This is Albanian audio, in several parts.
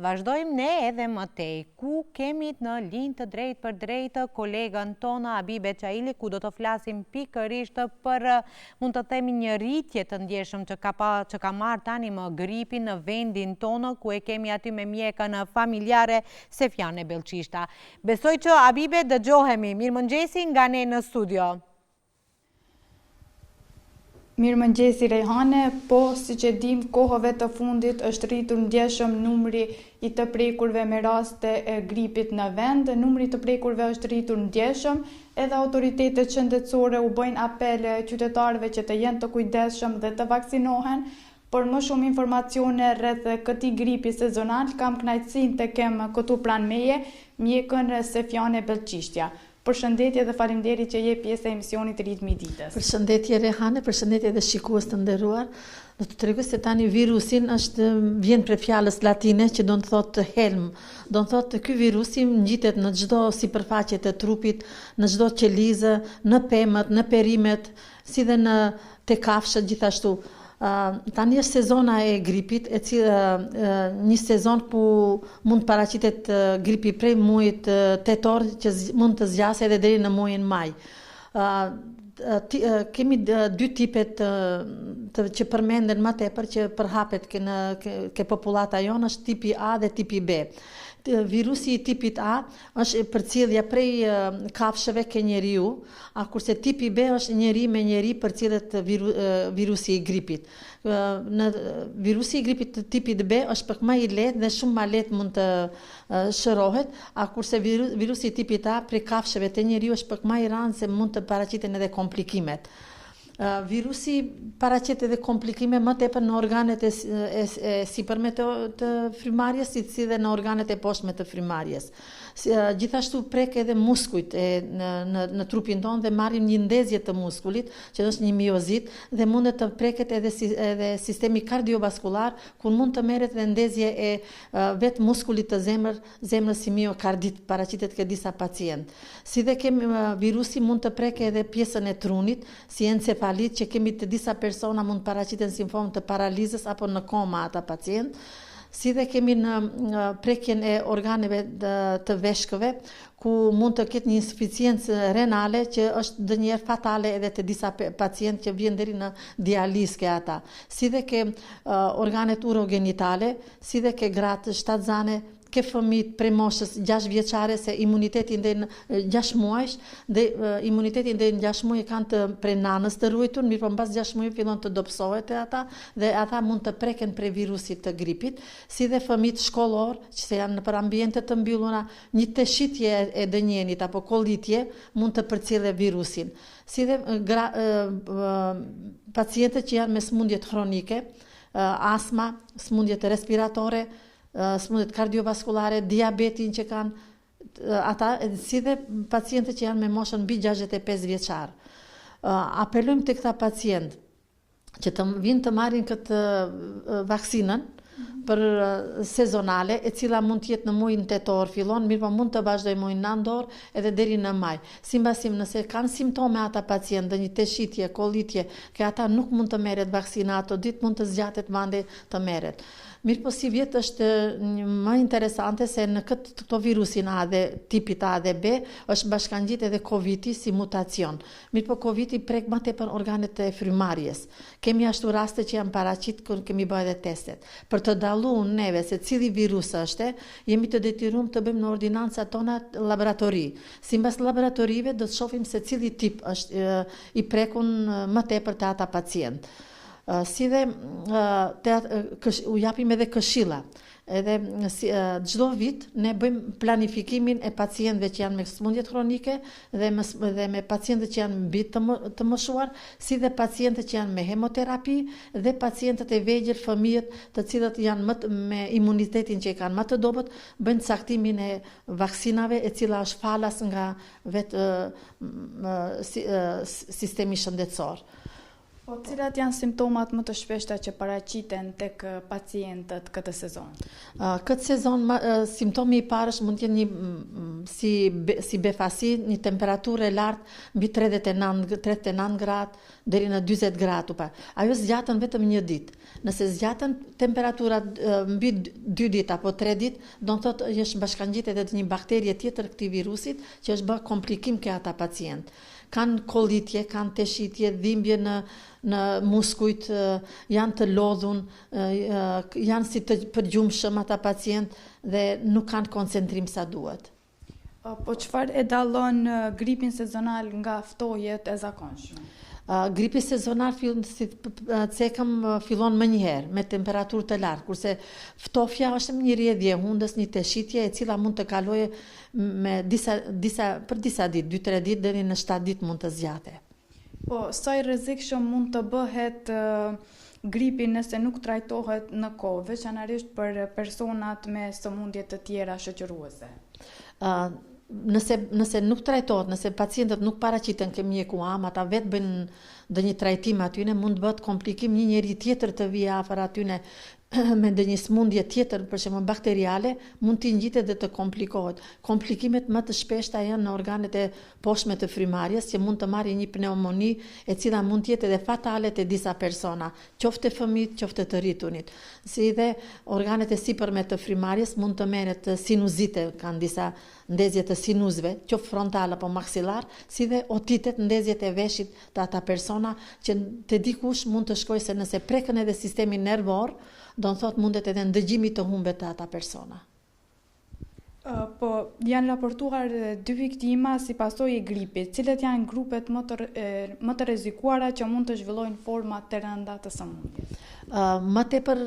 Vazhdojmë ne edhe më tej, ku kemi në linjë të drejtpërdrejtë kolegën tonë Abibe Çaili, ku do të flasim pikërisht për mund të themi një rritje të ndjeshëm që ka pa, që ka marrë tani më gripi në vendin tonë, ku e kemi aty me mjekën familjare Sefjane Bellçishta. Besoj që Abibe dëgjohemi. Mirëmëngjesi nga ne në studio. Mirëmëngjesi Rejhane, po siç e dimë kohëve të fundit është rritur ndjeshëm numri i të prekurve me raste e gripit në vend, numri i të prekurve është rritur ndjeshëm, edhe autoritetet shëndetësore u bëjnë apel qytetarëve që të jenë të kujdesshëm dhe të vaksinohen. Për më shumë informacione rreth këtij gripi sezonal kam kënaqësinë të kem këtu pranë meje mjekën Sefjane Bellçishtja. Përshëndetje dhe faleminderit që je pjesë e emisionit Ritmi i Ditës. Përshëndetje Rehane, përshëndetje edhe shikues të nderuar. Do të tregoj se tani virusin është vjen prej fjalës latine që do të thotë helm. Do të thotë ky virusi ngjitet në çdo sipërfaqe të trupit, në çdo qelizë, në pemët, në perimet, si dhe në te kafshët gjithashtu. Tani është sezona e gripit, e cila një sezon ku mund të paraqitet gripi prej muajit tetor që mund të zgjasë edhe deri në muajin maj. Kemi dy tipe të, të që përmenden më tepër që përhapet ke në ke, ke popullata jonë është tipi A dhe tipi B. Virusi i tipit A është përcjellja prej kafshëve ke njeriu, a kurse tipi B është njeri me njeri përcillet virusi i gripit. Në virusi i gripit të tipit B është pak më i lehtë dhe shumë më lehtë mund të shërohet, a kurse virusi i tipit A prej kafshëve te njeriu është pak më i rëndë se mund të paraqiten edhe komplikimet. Virusi paraqet edhe komplikime më tepër në organet e, e, e sipërme të, të frymëmarrjes, si, si dhe në organet e poshtme të frymëmarrjes. Si, gjithashtu prek edhe muskujt e, në, në, në trupin tonë dhe marrim një ndezje të muskulit, që është një miozit, dhe mundet të preket edhe, si, edhe sistemi kardiovaskular, ku mund të merret dhe ndezje e vetë muskulit të zemër, zemrës si miokardit paraqitet ke disa pacientë. Si dhe kemi virusi mund të prekë edhe pjesën e trunit, si encefalit që kemi te disa persona mund të paraqiten si në formë të paralizës apo në koma ata pacientë. Si dhe kemi në prekjen e organeve të veshkëve, ku mund të ketë një insuficiencë renale që është ndonjëherë fatale edhe te disa pacientë që vjen deri në dializë ke ata. Si dhe ke organet urogenitale, si dhe ke gratë shtatzane, ke fëmijët prej moshës 6 vjeçare se imunitetin deri në 6 muajsh dhe imunitetin deri në 6 muaj kanë të prej nanës të ruajtur, mirëpo mbas 6 muaj fillon të dobësohet te ata dhe ata mund të preken prej virusit të gripit, si dhe fëmijët shkollor që se janë nëpër ambiente të mbyllura, një teshitje e dënjenit apo kollitje mund të përcjellë virusin. Si dhe gra, pacientët që janë me sëmundjet kronike, asma, sëmundjet respiratore, sëmundjet kardiovaskulare, diabetin që kanë ata, si dhe pacientët që janë me moshën mbi 65 vjeçar. Apelojmë te këta pacientë që të vinë të marrin këtë vaksinën për sezonale, e cila mund të jetë në muajin tetor fillon, mirëpo mund të vazhdojë muajin nëntor edhe deri në maj. Simbas sim, nëse kanë simptome ata pacientë, ndonjë teshitje, kollitje, ke ata nuk mund të merret vaksina ato ditë, mund të zgjatet mandej të merret. Mirëpo sivjet është më interesante se në këtë këto virusin A dhe tipit A dhe B është bashkangjit edhe Covidi si mutacion. Mirëpo Covidi prek më tepër organet e frymëmarrjes. Kemi ashtu raste që janë paraqit kur kemi bërë edhe testet. Për të dallu neve se cili virus është, jemi të detyruar të bëjmë në ordinancat tona laboratori. Simbas laboratorive do të shohim se cili tip është i prekun më tepër te ata pacientë. Si dhe te, u japim edhe këshilla. Edhe si, çdo vit ne bëjmë planifikimin e pacientëve që janë me sëmundjet kronike dhe me, dhe me pacientët që janë mbi të, të moshuar, si dhe pacientët që janë me hemoterapi dhe pacientët e vegjël, fëmijët, të cilët janë më të, me imunitetin që e kanë më të dobët, bëjnë caktimin e vaksinave e cila është falas nga vetë sistemi shëndetësor. Po cilat janë simptomat më të shpeshta që paraqiten tek pacientët këtë sezon? Këtë sezon simptomi i parë është mund të jetë një si si befasi një temperaturë e lartë mbi 39 39 gradë deri në 40 gradë upa. Ajo zgjatën vetëm një ditë. Nëse zgjatën temperaturat mbi 2 ditë apo 3 ditë, do të thotë është bashkangjitet edhe një bakterie tjetër këtij virusit që është bë komplikim ke ata pacient. Kanë kollitje, kanë teshitje, dhimbje në në muskujt, janë të lodhun, janë si të përgjumshëm ata pacient dhe nuk kanë koncentrim sa duhet. Po çfarë e dallon gripin sezonal nga ftohjet e zakonshme? Gripi sezonal si cekëm fillon menjëherë me temperaturë të lartë, kurse ftofja është një rrjedhje e hundës, një teshitje e cila mund të kalojë me disa disa për disa ditë, 2-3 ditë deri në 7 ditë mund të zgjate. Po, sa i rrezikshëm mund të bëhet gripi nëse nuk trajtohet në kohë, veçanërisht për personat me sëmundje të tjera shoqëruese? Ë nëse nëse nuk trajtohet, nëse pacientët nuk paraqiten ke mjeku amë, ata vetë bëjnë ndonjë trajtim atyne, mund të bëhet komplikim një njeri tjetër të vijë afër atyne me ndonjë sëmundje tjetër, për shembull bakteriale, mund t'i ngjitet dhe të komplikohet. Komplikimet më të shpeshta janë në organet e poshtme të frymëmarrjes, që mund të marrë një pneumoni, e cila mund të jetë edhe fatale te disa persona, qoftë te fëmijët, qoftë te të rritunit. Si dhe organet e sipërme të frymëmarrjes mund të merret sinuzite, kanë disa ndezje të sinusve, qoftë frontal apo maksilar, si dhe otitet, ndezjet e veshit të ata persona që te dikush mund të shkojë se nëse prekën edhe sistemin nervor, do të thotë mundet edhe ndëgjimi të humbet te ata persona. Po, janë raportuar dy viktima si pasojë e gripit. Cilët janë grupet më të më të rrezikuara që mund të zhvillojnë forma të rënda të sëmundjes? Më tepër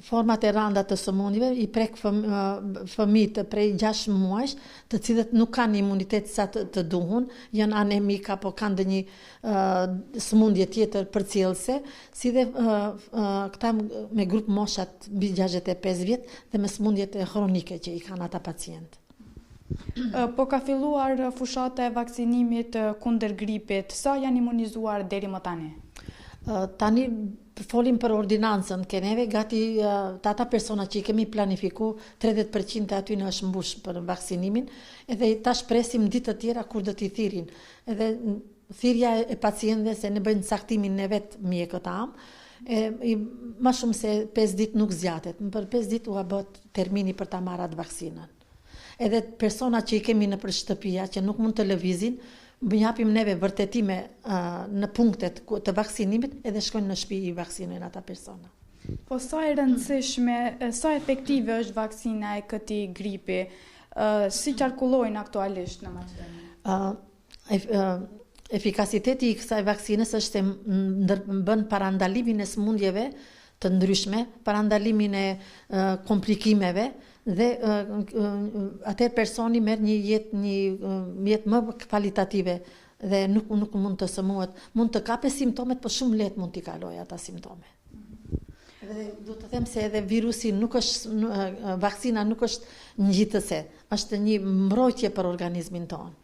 format e rënda të sëmundjeve i prek fëmijët prej 6 muajsh, të cilët nuk kanë imunitet sa të, të duhun, janë anemik apo kanë ndonjë sëmundje tjetër përcjellëse, si dhe këta me grup moshat mbi 65 vjet dhe me sëmundjet kronike që i kanë ata pacientë. Po ka filluar fushata e vaksinimit kundër gripit, sa janë imunizuar deri më tani? Tani folim për ordinancën, ke neve gati të ata persona që i kemi planifiku, 30% të atyne është mbush për vaksinimin, edhe tash presim ditë të tjera kur do t'i thirrin. Edhe thirrja e pacientëve se ne bëjmë caktimin ne vetë mjekët amë, e, i, ma shumë se 5 ditë nuk zgjatet. Për 5 ditë ua bëhet termini për ta marrë atë vaksinën. Edhe personat që i kemi nëpër shtëpia që nuk mund të lëvizin, i japim neve vërtetime në punktet të vaksinimit edhe shkojnë në shtëpi i vaksinojnë ata persona. Po sa e rëndësishme, sa efektive është vaksina e këtij gripi? Si qarkullojnë aktualisht në Maqedoni? Efikasiteti i kësaj vaksinës është se bën parandalimin e sëmundjeve të ndryshme, parandalimin e komplikimeve dhe atëherë personi merr një jetë një jetë më kualitative dhe nuk nuk mund të sëmuhet. Mund të kape simptomet, por shumë lehtë mund t'i kalojë ata simptome. Dhe do të them se edhe virusi nuk është, vaksina nuk është ngjitëse, është një mbrojtje për organizmin tonë.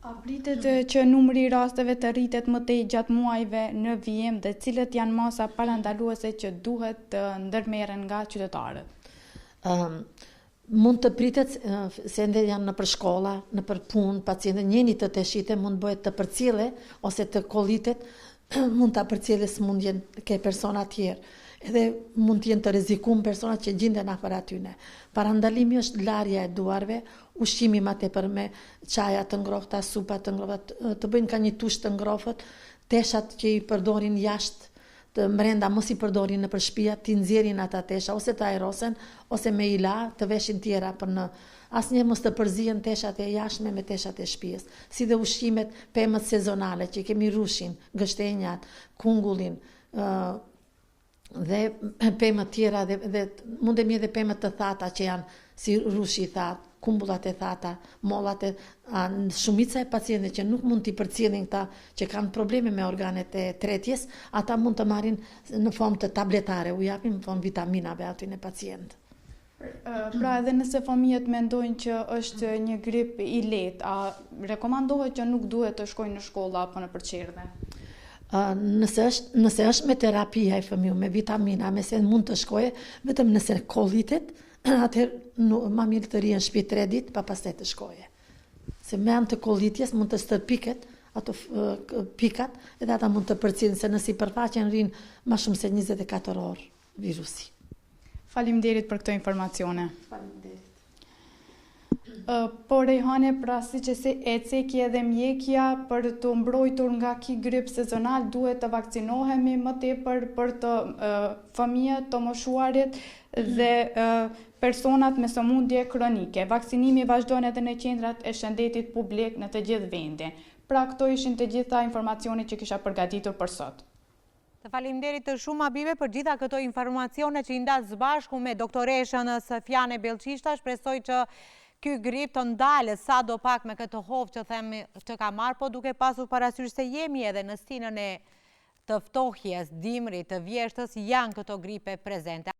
A pritet që numri i rasteve të rritet më tej gjatë muajve në vijim dhe cilët janë masa parandaluese që duhet të ndërmerren nga qytetarët? Ëm mund të pritet se ende janë nëpër shkolla, nëpër punë, pacientët njëni të teshite mund të bëhet të përcjelle ose të kollitet, mund ta përcjellë sëmundjen ke persona tjerë. Edhe mund të jenë të rrezikum persona që gjinden afër atyne. Parandalimi është larja e duarve, ushqimi ma tepër me çaja të ngrohta, supa të ngrohta, të bëjnë ka një tush të ngrohtë, teshat që i përdorin jashtë të mrenda mos i përdorin nëpër shpia, t'i nxjerrin ata tesha ose të ajrosen ose me i la të veshin tjera për në asnjëherë mos të përzihen teshat e jashtme me teshat e shpies, si dhe ushqimet pemët sezonale që kemi rrushin, gështenjat, kungullin, dhe pemët tjera dhe, dhe mundemi edhe pemët të thata që janë si rrushi i thatë, kumbullat e thata, mollat e a, shumica e pacientëve që nuk mund t'i përcjellin këta që kanë probleme me organet e tretjes, ata mund të marrin në formë të tabletare, u japim në formë vitaminave atyne pacientë. Pra edhe nëse fëmijët mendojnë që është një grip i lehtë, a rekomandohet që nuk duhet të shkojnë në shkolla apo nëpër çerdhe? Nëse është, nëse është me terapi ai fëmiu, me vitamina, me se mund të shkojë, vetëm nëse kollitet, Atëherë ma mirë të rrijë në shtëpi 3 ditë, pa pastaj të shkoje. Se me anë të kollitjes mund të stërpiket ato pikat edhe ata mund të përcjellin se në sipërfaqe rrinë ma shumë se 24 orë virusi. Faleminderit për këto informacione. Faleminderit. Po Rejhane, pra siç e si e ceki edhe mjekja për t'u mbrojtur nga ky grip sezonal duhet të vakcinohemi më tepër për të fëmijët, të moshuarit dhe personat me sëmundje kronike. Vaksinimi vazhdon edhe në qendrat e shëndetit publik në të gjithë vendin. Pra këto ishin të gjitha informacionet që kisha përgatitur për sot. Të faleminderit shumë Abibe për gjitha këto informacione që i ndatë së bashku me doktoreshën Sefjane Bellqishta, shpresoj që ky grip të ndalet sado pak me këtë hov që themi që ka marrë, po duke pasur parasysh se jemi edhe në stinën e të ftohjes, dimrit, të vjeshtës, janë këto gripe prezente.